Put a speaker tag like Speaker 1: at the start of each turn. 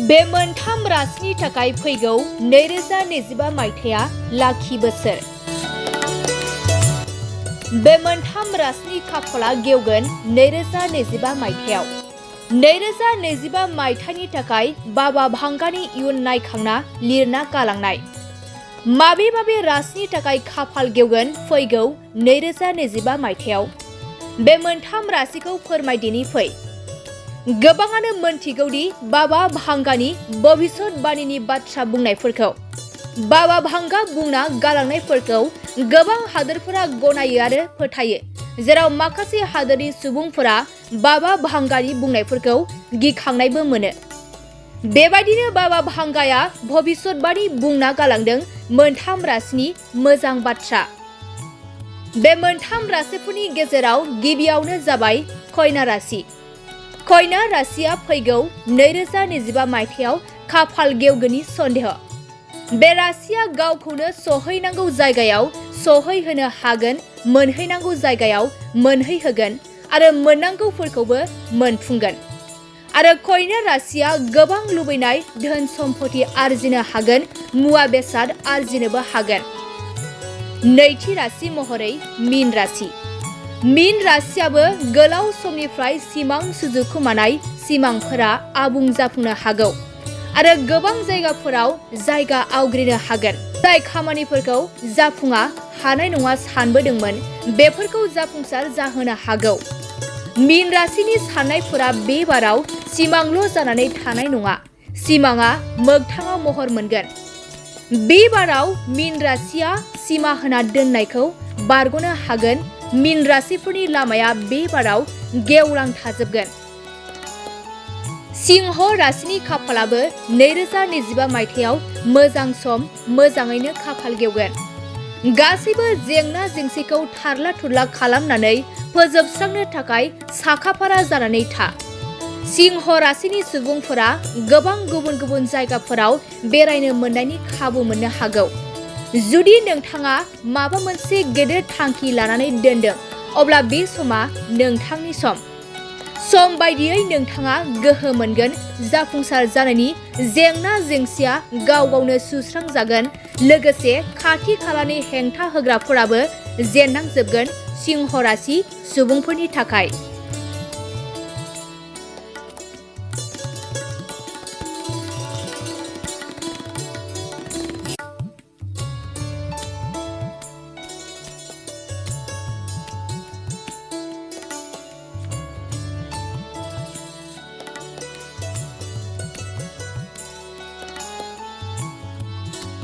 Speaker 1: बे मोनथाम राशिनि थाखाय फैगौ 2025 मायथाइया लाखि बोसोर। बे मोनथाम राशिनि खाफाला गेवगोन 2025 मायथाइयाव। 2025 मायथाइनि थाखाय बाबा भांगानि इयुन नायखांना लिरना गालांनाय। माबे माबे राशिनि थाखाय खाफाल गेवगोन फैगौ 2025 मायथाइयाव? बे मोनथाम राशिखौ फोरमायदिनि फै। गोबाङानो मोनथिगौदि बाबा भांगानि भबिष्यतबाणीनि बाथ्रा बुंनायफोरखौ। बाबा भांगा बुंना गालांनायफोरखौ गोबां हादोरफोरा गनायो आरो फोथायो, जेराव माखासे हादोरनि सुबुंफोरा बाबा भांगानि बुंनायफोरखौ गिखांनायबो मोनो। बेबायदिनो बाबा भांगाया भबिष्यतबाणी बुंना गालांदों मोनथाम राशिनि मोजां बाथ्रा। बे मोनथाम राशिफोरनि गेजेराव गिबियावनो जाबाय कन्या राशि। कन्या राशिया फैगौ 2025 मायथाइयाव खाफाल गेवगोननि सन्देह। बे राशिया गावखौनो सहैनांगौ जायगायाव सहैहोनो हागोन, मोनहैनांगौ जायगायाव मोनहैहोगोन आरो मोननांगौफोरखौबो मोनफुंगोन। आरो कन्या राशिया गोबां लुबैनाय धोन सम्पति आरजिनो हागोन, मुवा बेसाद आरजिनोबो हागोन। नैथि राशि महरै मीन राशि। मीन राशियाबो गोलाव समनिफ्राय सिमां सुजुखुमानाय सिमांफोरा आबुं जाफुंनो हागौ आरो गोबां जायगाफोराव जायगा आवग्रिनो हागोन। जाय खामानिफोरखौ जाफुङा हानाय नङा सानबोदोंमोन, बेफोरखौ जाफुंसार जाहोनो हागौ। मीन राशिनि साननायफोरा बे बाराव सिमांल' जानानै थानाय नङा, सिमाङा मोगथाङाव महर मोनगोन। बे बाराव मीन राशिया सिमा होना दोननायखौ बारग'नो हागोन। मीन राशिफोरनि लामाया बे बाराव गेवलां थाजोबगोन। सिंह राशिनि खाफालाबो 2025 मायथाइयाव मोजां सम, मोजाङैनो खाफाल गेवगोन। गासैबो जेंना जेंसिखौ थारला थुरला खालामनानै फोजोबस्रांनो थाखाय साखाफारा जानानै था। सिंह राशिनि सुबुंफोरा गोबां गुबुन गुबुन जायगाफोराव बेरायनो मोननायनि खाबु मोननो हागौ। जुदि नोंथाङा माबा मोनसे गेदेर थांखि लानानै दोनदों, अब्ला बे समा नोंथांनि सम बायदियै नोंथाङा गोहो मोनगोन। जाफुंसार जानायनि जेंना जेंसिया गाव गावनो सुस्रांजागोन, लोगोसे खाथि खालानि हेंथा होग्राफोराबो जेननांजोबगोन सिंह राशि सुबुंफोरनि थाखाय।